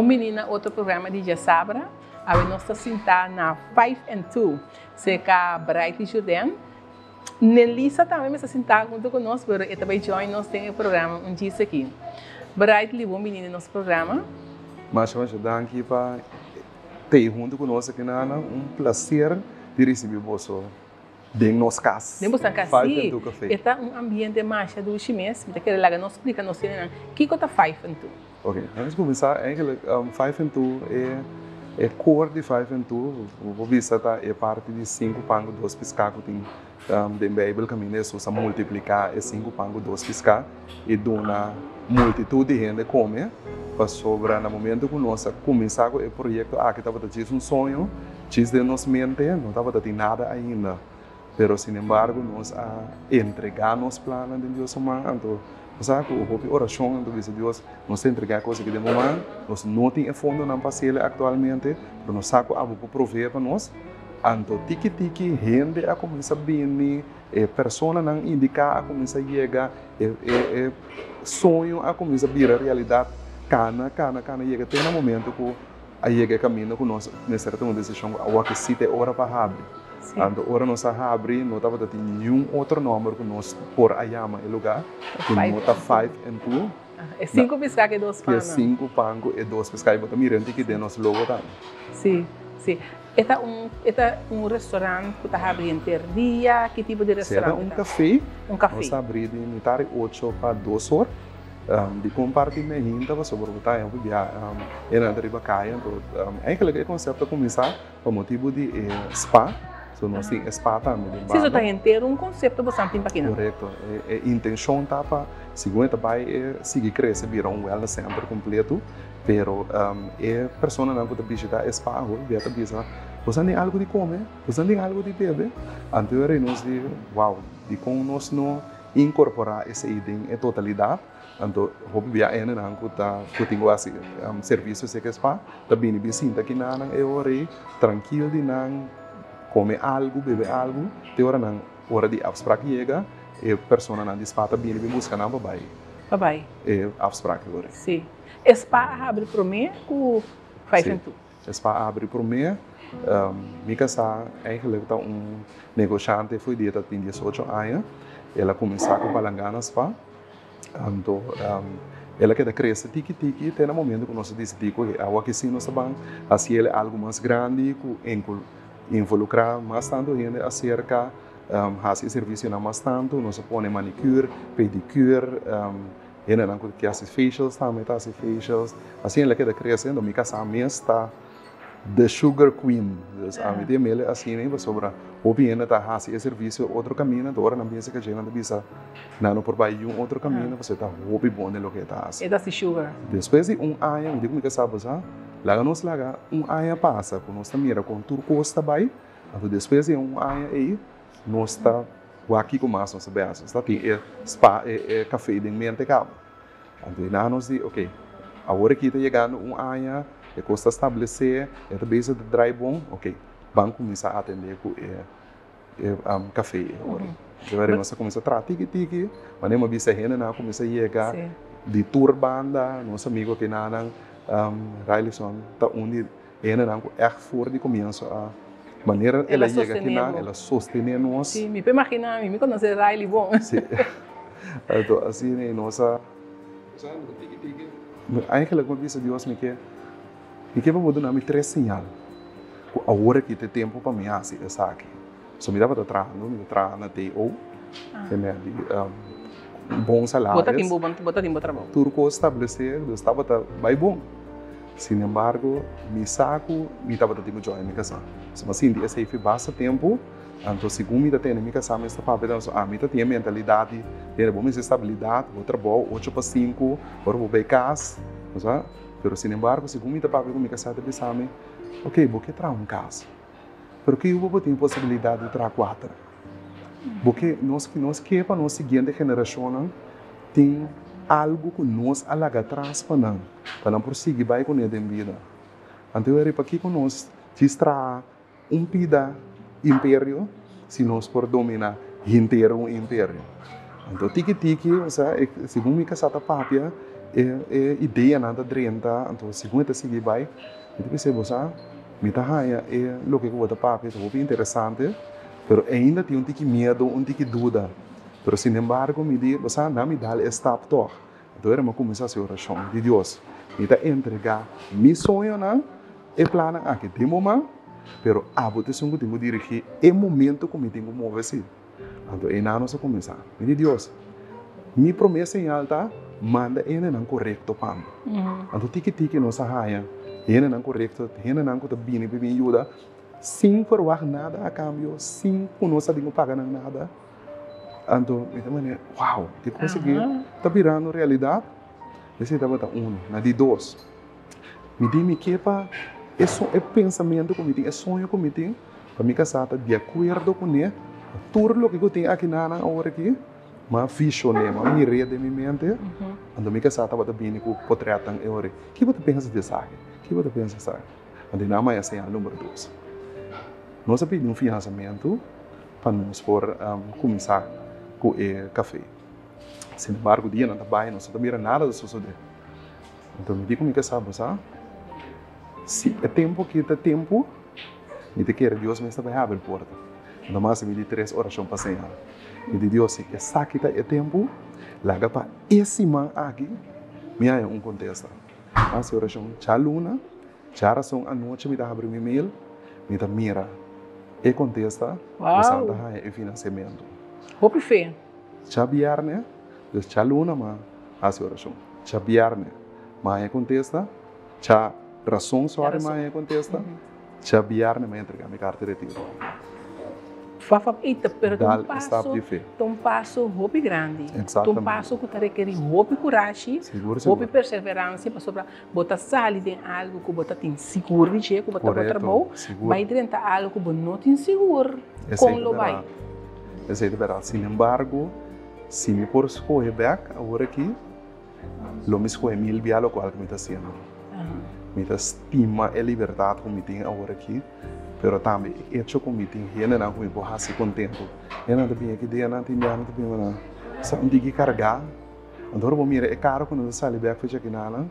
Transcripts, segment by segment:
Bon bini na otro programa di Djasabra. Awe nos ta sinta na Five and Two, serka Brightly Jourdain. Nelisa tambe mester sinta hunto ku nos, pero e ta bai join nos den e programa un djis aki. Brightly, bon bini na nos programa. Masha masha danki pa tei hunto ku nos aki Nana. Un placer di risibi boso den nos kas. Den boso kas, Five si. and Two Cafe. E ta un ambiente masha dushi mes. Mi ta kere laga nos splika nos hendenan kiko ta Five and Two. Ok, nos kuminsá eigenlijk Five and Two e e core di Five and Two bo por bisa ta e parti di sinku pan ku dos piská ku tin den Beibel kaminda Hesus a multipliká e sinku pan ku dos piská i duna multitut di hende kome pasobra na momento ku nos a kuminsá ku e proyekto aki tabata djis un soño djis den nos mente no tabata tin nada ainda. Pero sinembargo nos a entregá nos plannan den Dios su man, anto bo sa ku hopi orashon anto bisa Dios, nos ta entregá e kos aki den bo man, nos no tin e fondonan pa hasiel aktualmente, pero nos sa ku abo por proveé pa nos. Anto tiki tiki hende a kuminsá bini, e personanan indiká a kuminsá yega, e e soño a kuminsá bira realidat, kana kana kana yega te na momento ku a yega e kaminda ku nos mester a tuma un desishon ku awor ke si ta e ora pa habri. Anto ora nos a habri no tabata tin niun otro nomber ku nos por a yama e lugá ku no ta Five and Two. E sinku piská ku e dos pan. E sinku pan ku e dos piská i bo ta mira un tiki den nos logo tambe. Si, si. E ta un e ta un restaurant ku ta habri henter dia? Ki tipo di Si, e ta restaurant un e ta? kafé. Un kafé. Nos ta habri di mitar di ocho pa dos or. Dikon parti mehinta pasobra bo ta hopi bia e nan ta riba kaya anto eigenlijk e konsepto a kuminsá pa motibu di e spa so nos tin e spa tambe den Si so banda. ta henter un konsepto bosan tin pa kinan. Korekto e intenshon ta pa segun e ta bai e sigui krese bira un wellness center kompleto pero e personanan ku ta bishita e spa hopi bia ta bisa bosan tin algu di kome bosan tin algu di bebe anto e nos di wow dikon nos no Inkorporá esei den e totalidat, anto hopi bia hendenan ku ta ku tin ku hasi servisio seka e spa ta bini bin sinta kinanan e ora ei trankil di nan kome algu, bebe algu, te ora nan ora di afsprak yega e personanan di spa ta bini bin buska nan pa bai Pa bai. e afsprak e ora ei. Sí. E spa a habri promé ku Vijf en Toe? Es pa abri promé. Mi kasá eigenlijk ta un negoshante fo'i dia ta tin diesocho aña. El a kuminsá ku Palangana Spa. Anto el a keda krese tiki tiki te na momento ku nos a disidí ku e awa aki sí nos ta ban hasi el algu mas grandi ku involukrá mas tantu hende aserka, hasi e servisionan mas tantu. Nos a pone manicure, pedicure. Hendenan ku ke hasi facials tambe ta hasi facials. Asina el a keda krese, enton mi kasá mes ta the sugar queen. Dus ami ta yam'el asina pasobra hopi hende ta hasi e servisio otro kaminda, enton ora nan binse ka dje nan ta bisa nan no por bai yun otro kaminda pasobra e ta hopi bon den loke e ta hasi. E ta hasi sugar. Despues di un aña mi di ku mi kasá bosa laga nos laga un aña pasa ku nos ta mira kon tur kos ta bai, anto despues di e un aña ei nos ta Wak kiko mas nos ta bay haci. Nos ta tin e spa, e café den mente caba. Anto e nan nos di, ok, awor aki ta yegando un aña, e cos ta establece, e ta bezig ta draai bon, ok, ban cuminsa atende cu e café e ora. Anto nos a cuminsa traha tiki tiki, wanneer mi a bisa hendenan a cuminsa yega di tur banda, nos amigo kinanan, Railison ta un di. E hendenan ku ègt for di komienso a manera el a yega akinan, el a sostené nos. Sí, mi por imaginá mi, mi konosé Riley bon. Sí, anto asina i nos a. Tiki tiki. Eigenlijk mi a bisa Dios mi ke, mi ke pa bo duna mi tres señal ku awor aki ta e tempu pa mi hasi esaki. So mi tabata trahando, mi ta traha na TO, e me di bon salaris. Bo ta tin bo, bo ta tin bo trabou. Tur kos stablesé, dus tabata bai bon. Sin embargo, mi sa ku mi tabata tin ku join mi kasá. So mi a sinti esei fi basta tempu, anto segun mi ta tene mi kasá mi esta papia ta so ami ta tin e mentalidat di tene bo mester stabilidat, bo trabou ocho pa sinku, ora bo bai kas, bo sa. Pero sin embargo, segun mi ta papia ku mi kasá ta bisa mi, ok, bo ke traha un kas. Pero ke bo tin posibilidat di traha kuater? Bo ke, nos, nos ke pa nos siguiente generashonnan tin algu ku nos a laga atras pa nan, pa nan por sigui bai kuné den bida. Anto weri pakiko nos djis traha un pida imperio si nos por dominá henter un imperio? Anto tiki tiki, osea, segun mi kasá ta papia. E ideanan ta drenta, anto segun e ta sigui bai, mi ta bisa bo sa, mi ta haña e loke ku bo ta papia ta hopi interesante, pero ainda tin un tiki miedu, un tiki duda. Pero sinembargo mi di, bo sa, nan mi dal e stap tòg. Anto era mi a kuminsá hasi orashon, di Dios, mi ta entregá mi soñonan, e plannan aki den bo man, pero abo ta esun ku tin ku dirigí e momento ku mi tin ku move si. Anto einan nos a kuminsá. Mi di Dios, mi promé señal ta manda hendenan korekto pa mi. Anto tiki tiki nos a haña hendenan korekto, hendenan ku ta bini pa bin yuda sin ferwagt nada a kambio, sin ku nos a tin ku paga nan nada. Anto mi ta manera, wow, e kos aki ta birando realidat. Esei tabata uno. Na di dos, mi di mi ke pa e e pensamentu ku mi tin, e soño ku mi tin, Pa mi kasá ta di akuerdo kuné, tur loke ku tin aki nanan awor aki, m'a vishoné, m'a mir'é den mi mente, anto mi kasá tabata bini ku potrètnan e ora ei. Ki bo ta pensa di esaki? Ki bo ta pensa di esaki? Anto nan a maya señal number dos. Nos a pidi un fiansamentu pa nos por kuminsá ku e kafé. Sin embargo, dianan ta bai, nos no ta mira nada ta sosodé. Anto mi di ku mi kasá, Bo sa, si e tempu aki ta tempu, Mi ta kere Dios mes ta bai habri porta. Anto mas mi di tres orashon pa Señor. Mi di Dios, si esaki ta e tempu, laga pa e siman aki mi haña un kontesta. Hasi orashon djaluna, djarason anochi mi ta habri mi mail, mi ta mira e kontesta, ku san ta haña e finansiamentu. Hopi fe. Djabièrnè, dus djaluna mi a hasi orashon. Djabièrnè mi a haña e kontesta, djarason sòri mi a haña e kontesta. Djabièrnè mi a entregá mi karta di retiro. Fafaf, ey, ta, pero ta un paso, ta un paso hopi grandi. Ta un paso ku ta rekerí hopi kurashi, hopi perseveransia, pasobra bo ta sali den algu ku bo ta tin sigur di dje, ku bo ta bo trabou, bai drenta algu ku bo no tin sigur kon lo bai. Esei ta bèrdat. Sinembargo, si mi por skohe bèk awor aki, Lo mi skohe mil bia lokual ku mi ta hasiendo. Mi ta stima e libertat ku mi tin awor aki, pero tambe e echo ku mi tin hendenan ku mi por hasi kontentu. Hendenan ta bini aki den, nan tin bia, nan ta bini nan sa un tiki kargá. Anto ora bo mira e kara ku nan ta sali bèk for djakinan,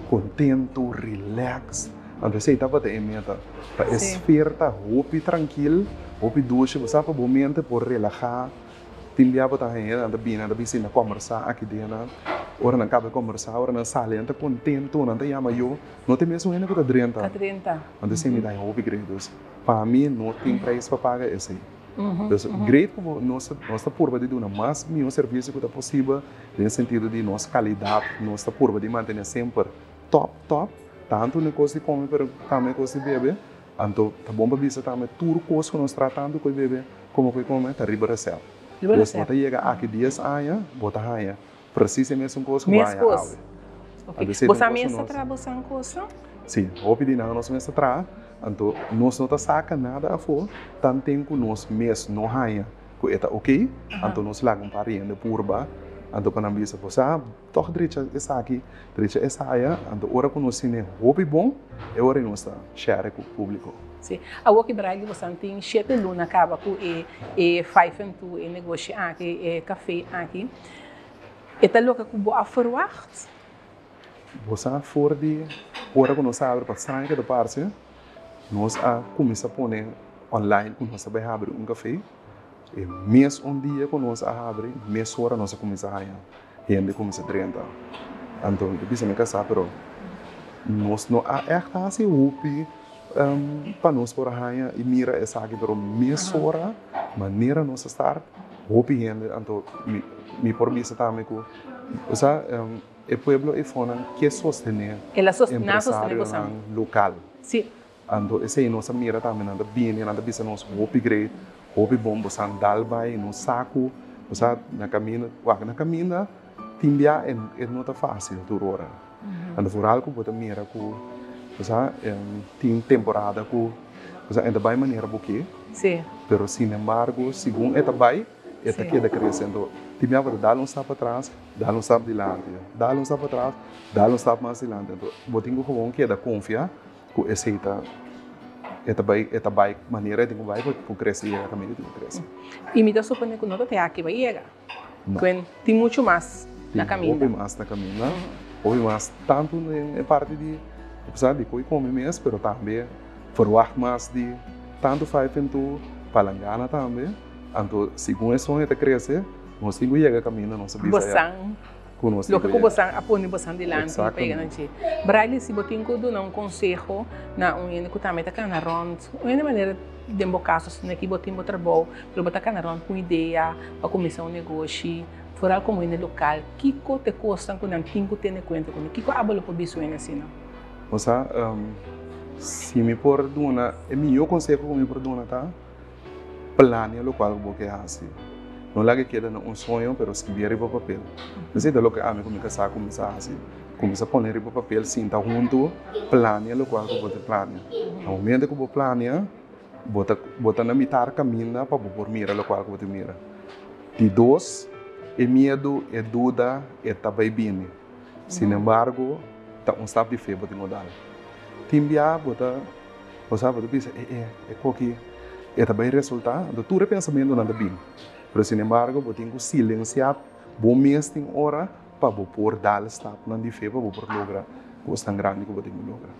kontentu, rilèks. Anto esei tabata e meta, pa e sfer ta hopi trankil, hopi dushi, bo sa pa bo mente por relahá. Tin bia bo ta haña nan ta bini, nan ta bin sinta kòmbersá aki den nan. Ora nan kaba di kòmbersá, ora nan sali nan ta kontentu, nan ta yama yo. No ta e mesun hende ku ta drenta. Ta drenta. Anto esei mi ta haña hopi great. Dus pa mi no tin preis pa paga esei. Dus great ku bo nos nos ta purba di duna mas mihó servisio ku ta posibel den sentido di nos kalidat nos ta purba di mantené semper tòp tòp, tantu na e kos di kome pero tambe e kos di bebe. Anto ta bon pa bisa tambe tur kos ku nos traha tantu ku e bebe komo ku e kome ta riba resèpt. Dus bo ta yega aki dies aña bo ta haña presis e mesun kos ku bo haña awe. Anto esei ta un kos ku nos. Boso mes ta traha boso kosnan? Si, hopi di nan nos mes ta traha. Anto nos no ta saka nada afó tanten ku nos mes no haña ku e ta oke. Anto nos laga un par di hende purba anto pa nan bisa bo sa. Tòg drecha esaki, drecha esaya, anto ora ku nos tene hopi bon, e ora ei nos ta share ku públiko. Sí. Awor ki Braille bosan tin shete luna kaba ku e e five and two, e negoshi aki, e kafé aki. E ta loke ku bo a ferwagt? Bo sa for di ora ku nos a abri pa straño ke ta parse, nos a kuminsá pone online ku nos ta bai habri un kafé. E mes un dia ku nos a habri, mesora nos a kuminsá haña hende kuminsá drenta. Anto mi ta bisa mi kasá, pero nos no a ègt hasi hopi pa nos por a haña i mira esaki, pero mesora manera nos a start, hopi hende, anto mi por bisa tambe ku, osea, e pueblo eifonan ke sostené empresarionan lokal. Anto esei nos a mira tambe, nan ta bini, nan ta bisa nos hopi great, hopi bon, bosan dal bai, no sa ku, bo sa na kaminda, wak na kaminda tin bia e no ta fásil tur ora. Anto foral ku bo ta mira ku, bo sa, tin temporada ku, bo sa, e ta bai manera bo ke, pero sinembargo segun e ta bai, e ta keda krese. Anto tin bia bo ta dal un stap atras, dal un stap dilanti, dal un stap atras, dal un stap mas dilanti. Anto bo tin ku gewoon keda konfia. Ku esei ta e ta bai e ta bai manera e tin ku bai pa ku krese yega kaminda e tin ku krese. I mi ta supone ku no ta te aki bai yega. No. Kuen tin muchu mas na kaminda. Tin hopi mas na kaminda. Hopi mas tantu den e parti di sa di koi kome mes, pero tambe verwacht mas di tantu Five and Two, Palangana tambe. Anto segun e soño ta krese, nos tin ku yega kaminda nos a bisa ya ku nos tin ku Loke ku bosan a pone bosan dilanti pa yega na dje. Braille, si bo tin ku duna un konseho na un hende ku tambe ta kana rònt, un hende manera den bo kaso asina ki bo tin bo trabou, pero bo ta kana rònt ku un idea pa kuminsá un negoshi, foral komo hende lokal, kiko ta e kosnan ku nan tin ku tene kuenta kuné? Kiko abo lo por bisa un hende asina? Osea, si mi por duna, e mihó konseho ku mi por duna ta, Plania lokual ku bo ke hasi. No laga e keda na un soño, pero skibié riba papel. Esei ta loke ami ku mi kasá kuminsá hasi. Kuminsá pone riba papel, sinta huntu, plania lokual ku bo ta plania. Na momento ku bo plania, bo ta bo ta na mitar kaminda pa bo por mira lokual ku bo ta mira. Di dos, e miedu, e duda, e ta bai bini. Sinembargo, ta un stap di fe bo tin ku dal. Tin bia bo ta. Bo sa, bo ta bisa, e, e, e koki e ta bai resultá. Anto tur e pensamentunan ta bin. Pero sinembargo, bo tin ku silensiá bo mes tin ora pa bo por dal stapnan di fe pa bo por logra kosnan grandi ku bo tin ku logra.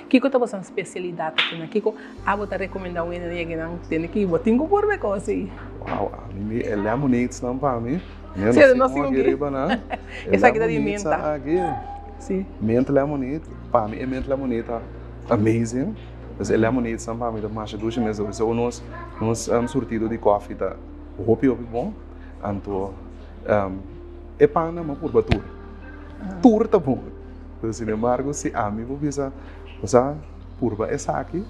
Kiko ta boso spesialidat aki nan? Kiko abo ta rekomendá un hende yega nan tene ki bo tin ku por be kos ei? Wow, ami mi e lemonadesnan pa mi. Sí, nos tin un ki. Riba nan. Esaki ta di menta. Aki. Sí. Mint lemonade, pa mi e mint lemonade ta amazing. Dus e lemonade san pa mi ta masha dushi mes. So nos nos surtido di koffie ta hopi hopi bon. Anto e pannan mi a purba tur. Tur ta bon. Pero sin embargo si ami por bisa bo sa purba esaki,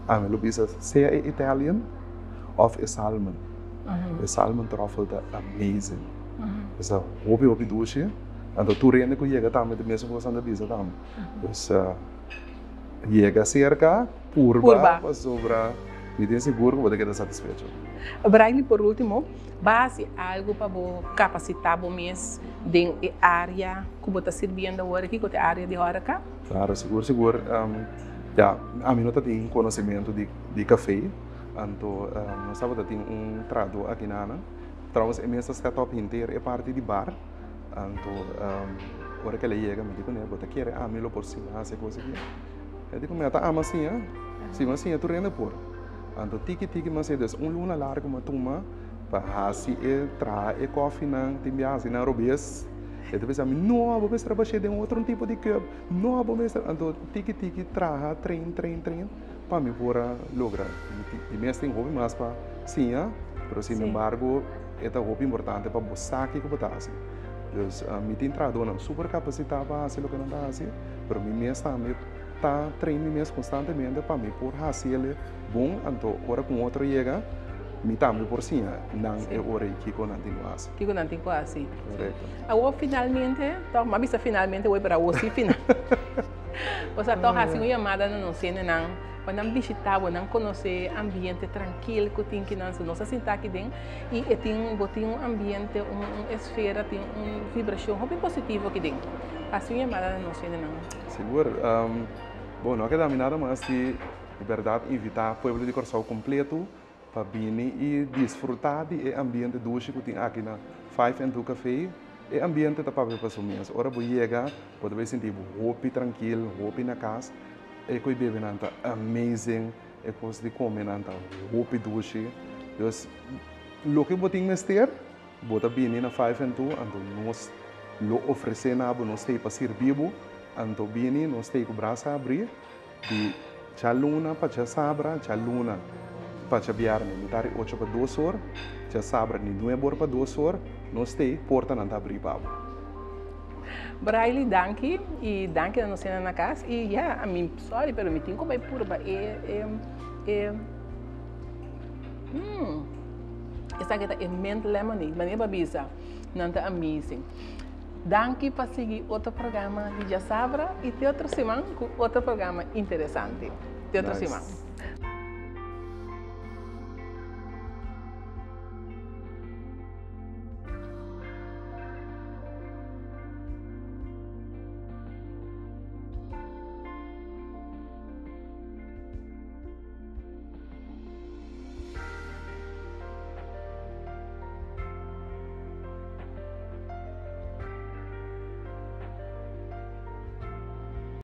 ami lo bisa sea e Italian of e salmon. E salmon truffle ta amazing. Esa hopi hopi dushi. Anto tur hende ku yega tambe ta mesun kos nan ta bisa tambe. Dus yega serka, purba, pasobra mi tin sigur ku bo ta keda satisfecho. Braili, por ultimo, bo a hasi algu pa bo kapasitá bo mes den e área ku bo ta sirbiendo awor aki, ku ta e área di hòreka? Klaro, sigur sigur. Ya, ami no ta tin konosementu di kafé, anto nos tabata tin un trahadó aki na nan. Trouwens e mes ta set up henter e parti di bar. Anto ora ku el a yega mi di kuné, bo ta kere ami lo por siña hasi e kos aki? El di ku mi a ta ama siña, si mi a siña tur hende por. Anto tiki tiki mi a siña, des un luna largu mi a tuma pa hasi e traha e kòfinan, tin bia hasi nan robes. E ta bisa mi, no, bo mester a bash'é den otro tipo di kùp, no bo mester, anto tiki tiki traha, train, train, train pa mi por a logra. Mi mes tin hopi mas pa siña, pero sinembargo. E ta hopi importante pa bo sa kiko bo ta hasi. Dus mi tin trahadónan super kapasitá pa hasi loke nan ta hasi, pero mi mes tambe ta train mi mes konstantemente pa mi por hasi el bon, anto ora ku un otro yega mi tambe por siña nan e ora ei kiko nan tin ku hasi. Kiko nan tin ku hasi. Korekto. Awor finalmente, tòg mi a bisa finalmente awor pero awor si final. Bo sa tòg hasi un yamada na nos hendenan. Pa nan bishita bo, nan konosé e ambiente trankil ku tin kinan. So nos a sinta aki den i e tin, bo tin un ambiente, un un esfera, tin un vibrashon hopi positivo aki den. Hasi un yamada na nos hendenan. Sigur. Bo, no a keda mi nada mas di bèrdat invitá pueblo di Kòrsou kompletu pa bini i disfrutá di e ambiente dushi ku tin aki na Five and Two Café. E ambiente ta papia pa su mes. Ora bo yega, bo ta bai sinti bo hopi trankil, hopi na kas. E koe bebe nan ta amazing, e kos di kome nan ta hopi dushi. Dus loke bo tin mester, bo ta bini na Five and Two, anto nos lo ofresé na bo, nos ta ei pa sirbi bo. Anto bini, nos ta ei ku brasa abrí di djaluna pa djasabra, djaluna pa djabièrnè mitar di ocho pa dos or, djasabra di nuebe or pa dos or, nos ta ei, portanan ta abrí pa bo. Braily danki y danki na nos hende na cas y ya ami sorry pero mi tin cu bay purba e e e mm esaki ta e mint lemonade manera bo a bisa nan ta amazing danki pa sigui otro programa di djasabra y te otro siman cu otro programa interesante te otro siman.